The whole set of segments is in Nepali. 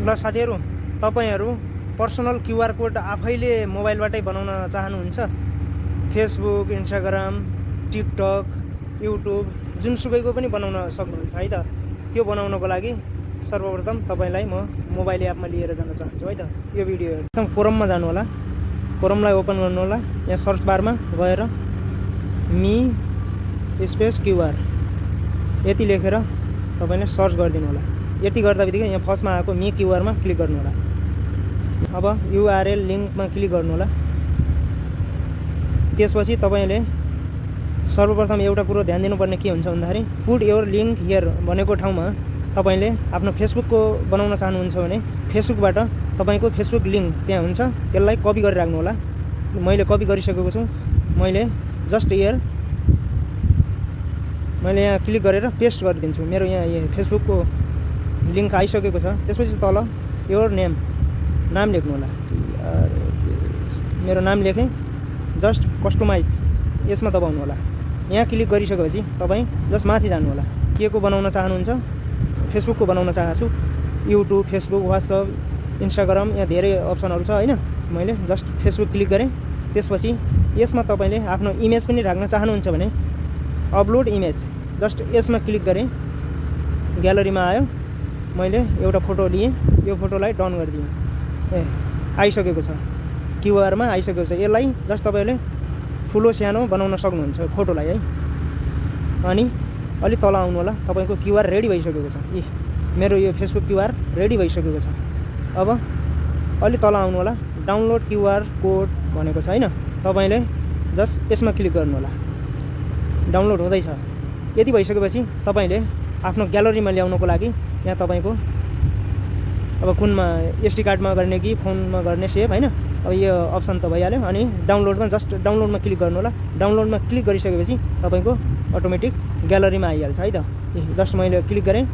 ल साथीहरु, तपाईहरु पर्सनल क्यूआर कोड आफैले मोबाइलबाटै बनाउन चाहनुहुन्छ? फेसबुक, इन्स्टाग्राम, टिकटक, युट्युब जुनसुकैको पनि बनाउन सक्नुहुन्छ है त। त्यो बनाउनको लागि सर्वप्रथम तपाईलाई म मोबाइल एपमा लिएर जान चाहन्छु है त। यो भिडियो एकदम क्रोममा जानु होला। क्रोमलाई ओपन गर्नु होला। यहाँ सर्च बारमा गएर मी स्पेस क्यूआर यति लेखेर तपाईले सर्च गरिदिनु होला। यति गर्दाबित्तिकै यहाँ फर्स्टमा आएको मी क्यूआरमा क्लिक गर्नु होला। अब युआरएल लिंकमा क्लिक गर्नु होला। त्यसपछि तपाईले सर्वप्रथम एउटा कुरो ध्यान दिनुपर्ने के हुन्छ भन्दाखेरि पुट योर लिंक हियर भनेको ठाउँमा तपाईले आफ्नो फेसबुकको बनाउन चाहनुहुन्छ भने फेसबुकबाट तपाईको फेसबुक लिंक त्यहाँ हुन्छ, त्यसलाई कपी गरेर राख्नु होला। मैले कपी गरिसकेको छु। मैले जस्ट हियर मैले यहाँ क्लिक गरेर पेस्ट गरिदिन्छु। मेरो यहाँ फेसबुकको लिंक आइसकेको छ। त्यसपछि तल योर नाम लेख्नु होला। मेरो नाम लेखेँ। जस्ट कस्टमाइज यसमा दबाउनु होला। यहाँ क्लिक गरिसकेपछि तपाई जस्ट माथि जानु होला। के को बनाउन चाहनुहुन्छ? फेसबुकको बनाउन चाहन्छु। युट्युब, फेसबुक, व्हाट्सएप, इन्स्टाग्राम यहाँ धेरै अप्सनहरु छ हैन। मैले जस्ट फेसबुक क्लिक गरेँ। त्यसपछि यसमा तपाईले आफ्नो इमेज पनि राख्न चाहनुहुन्छ भने अपलोड इमेज जस्ट यसमा क्लिक गरेँ। ग्यालरीमा आयो। मैले एउटा फोटो लिएँ। यो फोटोलाई डाउन गरिदिएँ। आइसकेको छ। क्यूआरमा आइसकेको छ। यसलाई जस्ट तपाईले ठुलो सानो बनाउन सक्नुहुन्छ फोटोलाई है। अनि अलि तल आउनु होला। तपाईको क्यूआर रेडी भइसकेको छ। मेरो यो फेसबुक क्यूआर रेडी भइसकेको छ। अब अलि तल आउनु होला। डाउनलोड क्यूआर कोड भनेको छ हैन। तपाईले जस्ट यसमा क्लिक गर्नु होला। डाउनलोड हुँदैछ। यति भइसकेपछि तपाईले आफ्नो ग्यालरीमा ल्याउनको लागि यहाँ तपाईको अब कुनमा एसडी कार्डमा गर्ने कि फोनमा गर्ने सेभ हैन। अब यो अप्सन त भइहाल्यो। अनि डाउनलोडमा जस्ट डाउनलोडमा क्लिक गर्नु होला। डाउनलोडमा क्लिक गरिसकेपछि तपाईको अटोमेटिक ग्यालरीमा आइहाल्छ है त। जस्ट मैले क्लिक गरेँ।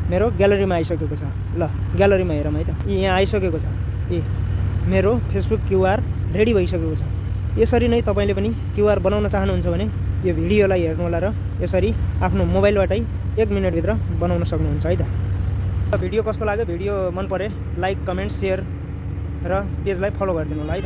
मेरो ग्यालरीमा आइसकेको छ। ल ग्यालरीमा हेरौँ है त। यहाँ आइसकेको छ। मेरो फेसबुक क्यूआर रेडी भइसकेको छ। यसरी नै तपाईले पनि क्यूआर बनाउन चाहनुहुन्छ भने यो भिडियोलाई हेर्नु होला र यसरी आफ्नो मोबाइलबाटै 1 मिनेट भित्र बनाउन सक्नुहुन्छ है त। भिडियो कस्तो लाग्यो? भिडियो मन परे लाइक, कमेन्ट, शेयर र पेजलाई फलो गरिदिनु होला है त।